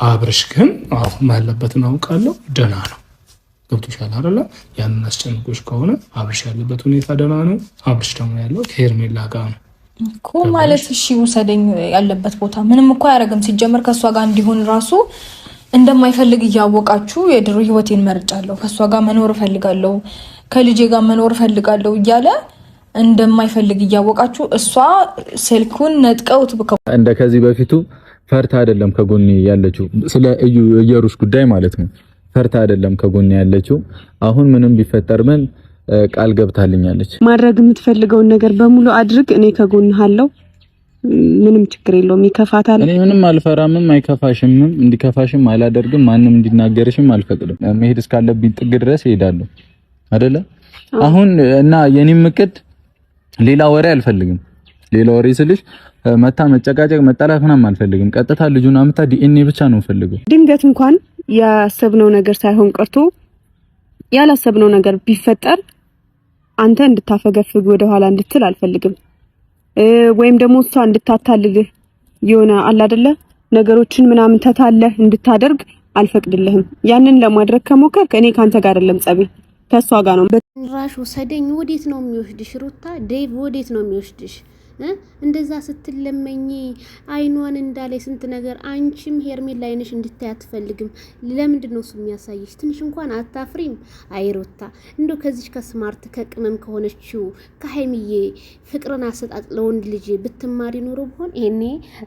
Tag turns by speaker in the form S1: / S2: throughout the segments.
S1: አብርሽ ግን አሁን ያለበትን አውቃለሁ፣ ደህና ነው። ገብቶሻል አይደለ? ያንን አስጨንቆሽ ከሆነ አብርሽ ያለበት ሁኔታ ደህና ነው። አብርሽ ደግሞ ያለው ከሄርሜላ ጋር ነው
S2: እኮ ማለት እሺ፣ ውሰደኝ ያለበት ቦታ ምንም እኮ አያደርግም። ሲጀመር ከእሷ ጋር እንዲሆን ራሱ እንደማይፈልግ እያወቃችሁ የድሮ ህይወቴን መርጫለሁ፣ ከእሷ ጋር መኖር እፈልጋለሁ፣ ከልጄ ጋር መኖር እፈልጋለሁ እያለ እንደማይፈልግ እያወቃችሁ እሷ ስልኩን ነጥቀውት
S3: እንደ ከዚህ በፊቱ ፈርታ አይደለም ከጎኔ ያለችው፣ ስለ እዩ እየሩስ ጉዳይ ማለት ነው። ፈርታ አይደለም ከጎኔ ያለችው። አሁን ምንም ቢፈጠር ምን ቃል ገብታልኛለች።
S4: ማድረግ የምትፈልገውን ነገር በሙሉ አድርግ፣ እኔ ከጎንህ አለሁ። ምንም ችግር የለውም። ይከፋታል።
S3: እኔ ምንም አልፈራምም፣ አይከፋሽምም፣ እንዲከፋሽም አላደርግም፣ ማንም እንዲናገርሽም አልፈቅድም። መሄድ እስካለብኝ ጥግ ድረስ እሄዳለሁ አይደለ አሁን እና የኔም እቅድ ሌላ ወሬ አልፈልግም። ሌላ ወሬ ስልሽ መታ መጨቃጨቅ መጣላት ምናምን አልፈልግም። ቀጥታ ልጁን አምታ ዲኤንኤ ብቻ ነው ፈልገው።
S4: ድንገት እንኳን ያሰብነው ነገር ሳይሆን ቀርቶ ያላሰብነው ነገር ቢፈጠር አንተ እንድታፈገፍግ ወደኋላ እንድትል አልፈልግም። ወይም ደግሞ እሷ እንድታታልልህ የሆነ አለ አይደለ ነገሮችን ምናምን ተታለህ እንድታደርግ አልፈቅድልህም። ያንን ለማድረግ ከሞከርክ እኔ ካንተ ጋር አይደለም ጸቤ፣ ከእሷ ጋር ነው።
S5: ራሽ ውሰደኝ። ወዴት ነው የሚወስድሽ? ሩታ ዴቭ ወዴት ነው የሚወስድሽ? እንደዛ ስትለመኝ አይኗን እንዳላይ ስንት ነገር። አንቺም ሄርሜላ አይንሽ እንድታይ አትፈልግም። ለምንድን ነው እሱ የሚያሳይሽ? ትንሽ እንኳን አታፍሪም? አይሮታ እንደው ከዚች ከ smart ከቅመም ከሆነችው ከሀይሚዬ ፍቅርን አሰጣጥ ለወንድ ልጅ ብትማሪ ኖሮ ቢሆን ይሄኔ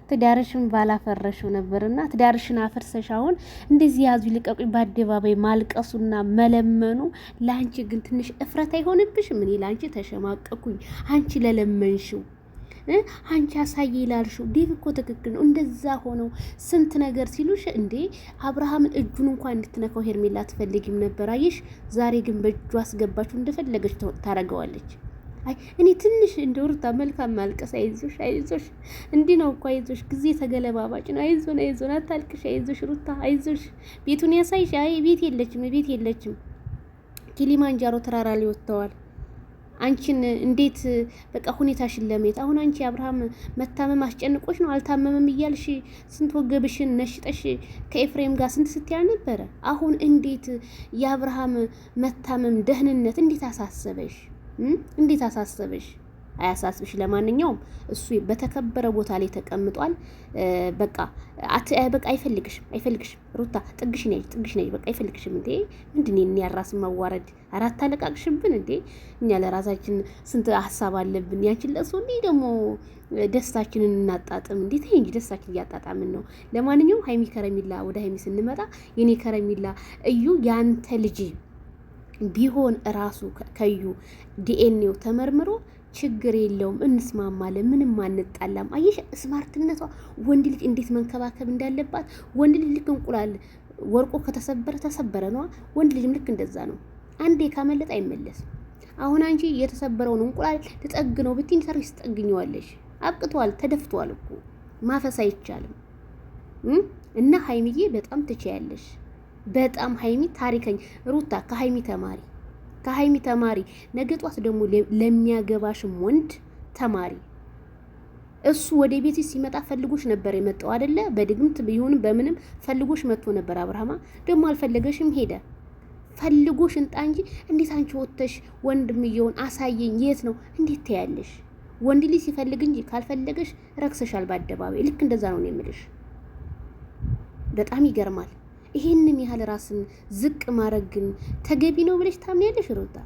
S5: ትዳርሽን ባላፈረሽው ነበርና ትዳርሽን አፍርሰሽ አሁን እንደዚህ ያዙ ይልቀቁኝ በአደባባይ ማልቀሱና መለመኑ ለአንቺ ግን ትንሽ እፍረት አይሆንብሽም? እኔ ለአንቺ ተሸማቀኩኝ። አንቺ ለለመንሽው አንቺ አሳይ ይላልሽው ዴቭ እኮ ትክክል ነው። እንደዛ ሆነው ስንት ነገር ሲሉሽ እንዴ አብርሃምን እጁን እንኳን እንድትነካው ሄርሜላ አትፈልጊም ነበር። አየሽ፣ ዛሬ ግን በእጁ አስገባችሁ፣ እንደፈለገች ታረገዋለች። አይ እኔ ትንሽ እንደ ሩታ መልካም ማልቀስ፣ አይዞሽ አይዞሽ፣ እንዲህ ነው እኮ አይዞሽ፣ ጊዜ ተገለባባጭ ነው። አይዞን አይዞን፣ አታልቅሽ፣ አይዞሽ ሩታ አይዞሽ። ቤቱን ያሳይሽ። አይ ቤት የለችም፣ ቤት የለችም። ኪሊማንጃሮ ተራራ ላይ ወጥተዋል። አንቺን እንዴት በቃ ሁኔታሽን ለማየት አሁን አንቺ አብርሃም መታመም አስጨንቆሽ ነው አልታመመም እያልሽ ስንት ወገብሽን ነሽጠሽ ከኤፍሬም ጋር ስንት ስትያል ነበረ። አሁን እንዴት የአብርሃም መታመም ደህንነት እንዴት አሳሰበሽ? እንዴት አሳሰበሽ? አያሳስብሽ። ለማንኛውም እሱ በተከበረ ቦታ ላይ ተቀምጧል። በቃ በቃ አይፈልግሽም፣ አይፈልግሽም። ሩታ ጥግሽ ነች፣ ጥግሽ ነች። በቃ አይፈልግሽም። እንዴ ምንድን ነው ያራስ መዋረድ? አራት አለቃቅሽብን እንዴ! እኛ ለራሳችን ስንት ሀሳብ አለብን። ያንቺን ለእሱ እንዲህ ደግሞ ደስታችንን እናጣጥም እንዴ! ተይ እንጂ ደስታችን እያጣጣምን ነው። ለማንኛውም ሀይሚ ከረሚላ፣ ወደ ሀይሚ ስንመጣ የኔ ከረሚላ እዩ ያንተ ልጅ ቢሆን እራሱ ከዩ ዲኤንኤው ተመርምሮ ችግር የለውም እንስማማለን፣ ምንም አንጣላም። አየሽ smart ነቷ፣ ወንድ ልጅ እንዴት መንከባከብ እንዳለባት። ወንድ ልጅ ልክ እንቁላል ወርቆ ከተሰበረ ተሰበረ ነዋ። ወንድ ልጅም ልክ እንደዛ ነው። አንዴ ካመለጥ አይመለስም። አሁን አንቺ የተሰበረውን እንቁላል ትጠግነው ብትኝ ሰርቪስ ትጠግኘዋለሽ። አብቅቷል፣ ተደፍቷል እኮ ማፈስ አይቻልም። እና ሀይሚዬ በጣም ትችያለሽ። በጣም ሀይሚ ታሪከኝ ሩታ ከሀይሚ ተማሪ ከሀይሚ ተማሪ። ነገ ጧት ደግሞ ለሚያገባሽም ወንድ ተማሪ። እሱ ወደ ቤት ሲመጣ ፈልጎሽ ነበር የመጣው አይደለ? በድግምት ቢሆንም በምንም ፈልጎሽ መጥቶ ነበር። አብርሃማ ደግሞ አልፈለገሽም ሄደ። ፈልጎሽ እንጣ እንጂ እንዴት አንቺ ወጥተሽ ወንድምየውን አሳየኝ የት ነው እንዴት ትያለሽ? ወንድ ልጅ ሲፈልግ እንጂ ካልፈለገሽ ረክሰሻል በአደባባይ። ልክ እንደዛ ነው የምልሽ። በጣም ይገርማል። ይሄንን ያህል ራስን ዝቅ ማድረግ ግን ተገቢ ነው ብለሽ ታምኛለሽ ሩታ?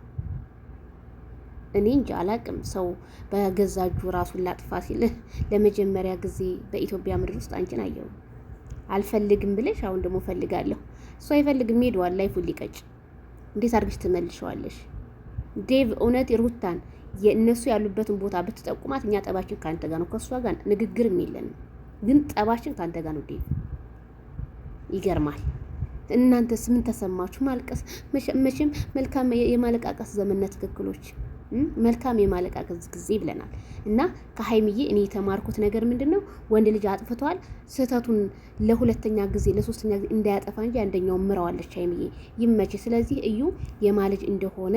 S5: እኔ እንጃ አላቅም። ሰው በገዛ እጁ ራሱን ላጥፋ ሲል ለመጀመሪያ ጊዜ በኢትዮጵያ ምድር ውስጥ አንቺን አየሁ። አልፈልግም ብለሽ አሁን ደግሞ ፈልጋለሁ። እሱ አይፈልግም ሄደዋል። life ኡን ሊቀጭ እንዴት አድርገሽ ትመልሸዋለሽ? ዴቭ እውነት ሩታን የእነሱ ያሉበትን ቦታ ብትጠቁማት እኛ ጠባችን ከአንተ ጋር ነው፣ ከእሷ ጋር ንግግርም የለንም። ግን ጠባችን ከአንተ ጋር ነው ዴቭ። ይገርማል። እናንተስ ምን ተሰማችሁ? ማልቀስ መቼም መልካም የማለቃቀስ ዘመነ ትክክሎች መልካም የማለቃቀስ ጊዜ ብለናል። እና ከሀይሚዬ እኔ የተማርኩት ነገር ምንድን ነው? ወንድ ልጅ አጥፍቷል፣ ስህተቱን ለሁለተኛ ጊዜ ለሶስተኛ ጊዜ እንዳያጠፋ እንጂ አንደኛው ምረዋለች ሀይሚዬ፣ ይመች። ስለዚህ እዩ የማልጅ እንደሆነ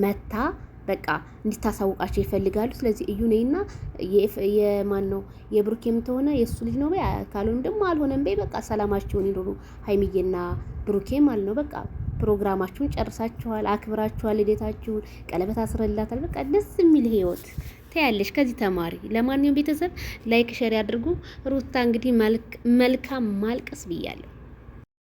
S5: መታ በቃ እንዲታሳውቃቸው ይፈልጋሉ። ስለዚህ እዩ ነይና የማን ነው የብሩኬም ተሆነ የእሱ ልጅ ነው በይ፣ ካልሆነም ደግሞ አልሆነም በይ። በቃ ሰላማቸውን ይኑሩ ሀይሚዬና ብሩኬ ማለት ነው። በቃ ፕሮግራማችሁን ጨርሳችኋል፣ አክብራችኋል፣ ልደታችሁን ቀለበት አስረላታል። በቃ ደስ የሚል ህይወት ታያለሽ። ከዚህ ተማሪ። ለማንኛውም ቤተሰብ like share ያድርጉ። ሩታ እንግዲህ መልካም ማልቀስ ብያለሁ።